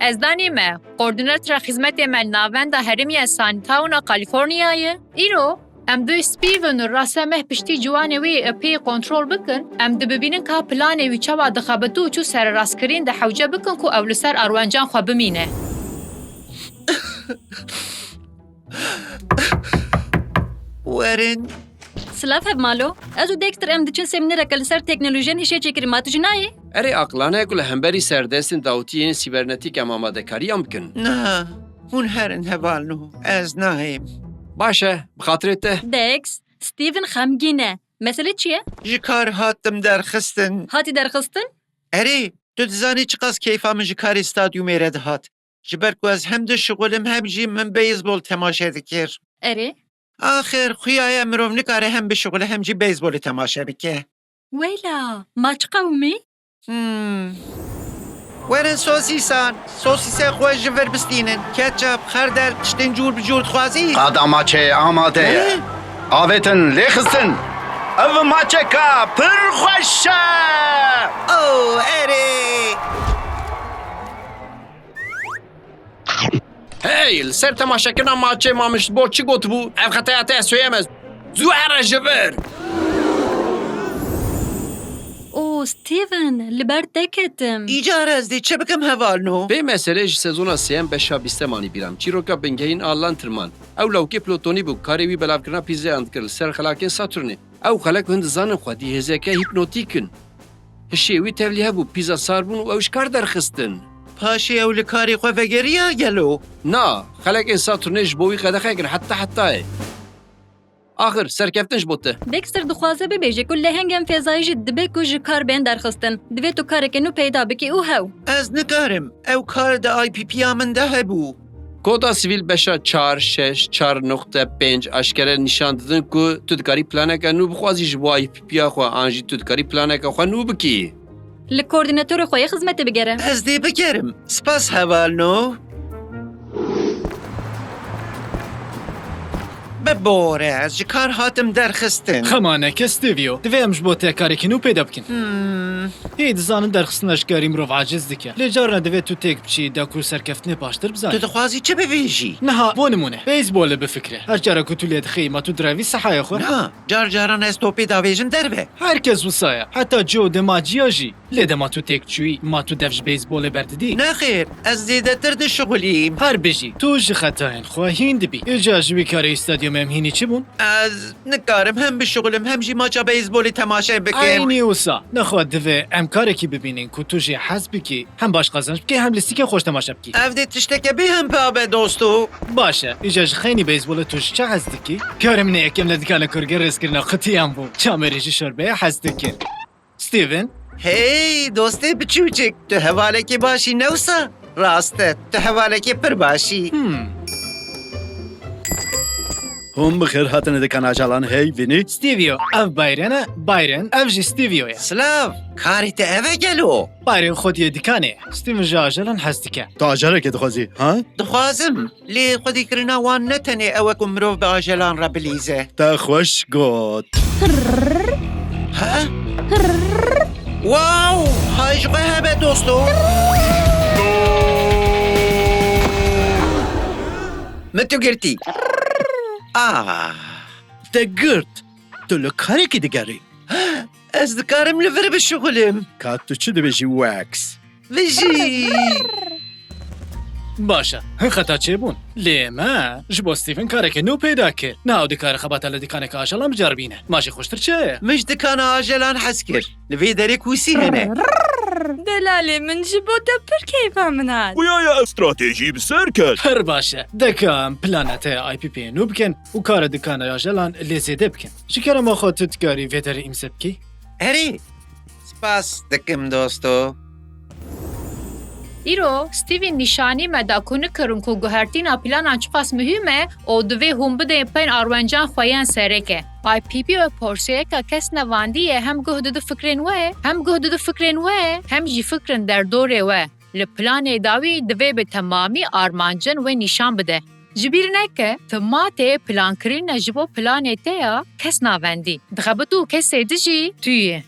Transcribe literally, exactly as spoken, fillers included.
Hêzdanê me, koordînatera xizmetê me li navenda herêmî ya Suntown a Californiayê. Îro em bi Steven û rasa meh piştî ciwanê wê yê epeyê kontrol bikin, em dibibînin ka planê wî çawa dixebitî û çû sererastkirin de hewce bikin ku ew li ser arwencan xwe bimîne. Werin. Silav hevmalo. Ez û Dexter em diçin semînereke li ser teknolojiyên hişê çêkirin, ma tu jî nayê? Erê, aqilane ye ku li hemberî serdestên dawîtiyên sîbernetîk em amadekariyan bikin. Na, hûn herin hevalno. Ez nahêm. Baş e, bi xatirê te. Dex, Steven xemgîn e. Mesele çi ye? Ji kar hatim derxistin. Hatî derxistin? Erê, tu dizanî çiqas keyfa min ji karê stadyumê re dihat. Ji ber ku ez hem dişixulim hem jî min beyzbol temaşe dikir. Erê? Axir, xuya ye mirov nikare hem bişixule hem jî beyzbolê temaşe bike. Weyla, ma çi qewimî? Hmm. Werin sosîsan, sosîsê xwe ji vir bistînin. Ketçap, xerdel, tiştên cûr bi cûr dixwazî? Qada maçê amade ye. He? Avêtin lê xistin. Ev maçeka pir xweş e. Oh, erê. Hey, li ser temaşekirina maçê ma min ji bo çi gotibû? Ev xetaya te, ez soyeme. Zû here ji vir! O Steven, li ber te ketim. Îcar ez dê çi bikim hevalno? Vê meselê ji sezona sêyem beşa bîstem anî bîra min. Çîroka bingehîn a Lanterman. Ew lawikê Plutonî bû, karê wî belavkirina pîzeyan dikir li ser xelakên Saturnê. Ew xelek hûn dizanin xwedî hêzeke hîpnotîk in. Hişê wî tevlî hebû, pîza sar bûn û ew ji kar derxistin. Paşê ew li karê xwe vegeriya gelo? Na, xelekên Saturnê ji bo wî qedexe kirin heta hetayê. Axir, serkeftin ji bo te. Dexter dixwaze bibêje ku lehengên fêzayî jî dibe ku ji kar bên derxistin. Divê tu karekê nû peyda bikî û hew. Ez nikarim. Ew kar di I P P ya min de hebû. Koda sivîl beşa çar şeş çar noqte pênc aşkere nîşan didin ku tu dikarî planeke nû bixwazî ji bo I P P ya xwe, an jî tu dikarî planeke xwe nû bikî. Li koordînatorê xwe yê xizmetê bigere. Ez dê bigerim. Spas hevalno. Bibore, ez ji kar hatim derxistin. Xema neke, Stevio. Divê em ji bo te karekî nû peyda bikin. Hmm. Hê dizanin derxistin eşkarî mirov aciz dike. Lê carna divê tu têk biçî, da ku serkeftinê baştir bizanî. Tu dixwazî çi bibêjî? Niha, bo nimûne, beyzbolê bifikre. Her cara ku tu lê dixeyî, ma tu direvî sehaya xwe? Na, car caran ez topê davêjim derve. Her kes wisa ye. Heta Joe DiMaggio jî. Lê dema tu têk çûyî, ma tu dev ji beyzbolê berdidî? Nexêr, ez zêdetir dişixulîm. Her bijî, tu ji xetayên xwe hîn dibî. Îca ji wî karê stadyumê em hînî çi bûn? Ez nikarim hem bişixulim hem jî maça beyzbolê temaşe bikim. Eynî wisa. Nexwe divê em karekî bibînin ku tu jê hez bikî, hem baş qazanç bikî, hem lîstikên xweş temaşe bikî. Ev dê tişteke bêhempa be, dosto. Baş e, îca ji xeynî beyzbolê tu ji çi hez dikî? Karê min ê yekem li dikana kurgê rêzkirina qutiyan bû. Çamêrê ji şorbeyê hez dikir. Steven? Hey, dostê biçûçik, tu hevalekî başî ne wisa? Rast e, tu hevalekî pir başî. Hmm. Hûn bi xêr hatine dikan ajalan, hey, Vinî. Stevio, ev Bayren e, Bayren, ew jî Stevio ye. Silav, karê te ev e gelo? Bayren xwediyê dikanê ye. Steven ji ajalan hez dike. Tu ajalekê dixwazî, ha? Dixwazim. Lê xwedîkirina wan ne tenê ew e ku mirov bi ajelan re bilîze. Te xweş got. Ha? Wow! Hay ji xwe hebe, dosto. Min tu girtî. Ah. Te girt. Tu li karekî digerî. Ez dikarim li vir bişixulim. Ka tu çi dibêjî, Wax? Vijî! Baş e, hin xeta çêbûn. Lê me ji bo Steven karekê nû peyda kir. Niha ew dikare xebata li dikaneke ajalan biceribîne. Ma jî xweştir çi heye? Min ji dikana ajalan hez kir. Li vê derê kûsî hene. Delalê min, ji bo te pir keyfa min hat. Xuya ye ev stratejî bi ser ket. Pir baş e. Deka em plana te ya I P P'yê nû bikin û kara dikana ajalan lê zêde bikin. Ji kerema xwe tu dikarî vê derê îmze bikî? Erê, spas dikim dosto. Îro, Steven nîşanî me da ku nikirin ku guhertîna planan çiqas muhîm e û divê hûn bidên pên arwencan xwe yên sereke. I P P wek porseyeka kes nevandî ye, hem guh dide fikrên we, hem guh dide fikrên we, hem jî fikrên derdorê we. Li planê dawî divê bi temamî armancên we nîşan bide. Ji bîr neke, timatê plankirinê ji bo planê te ya kes navendî. Dixebitî û kesê di jî tu yî.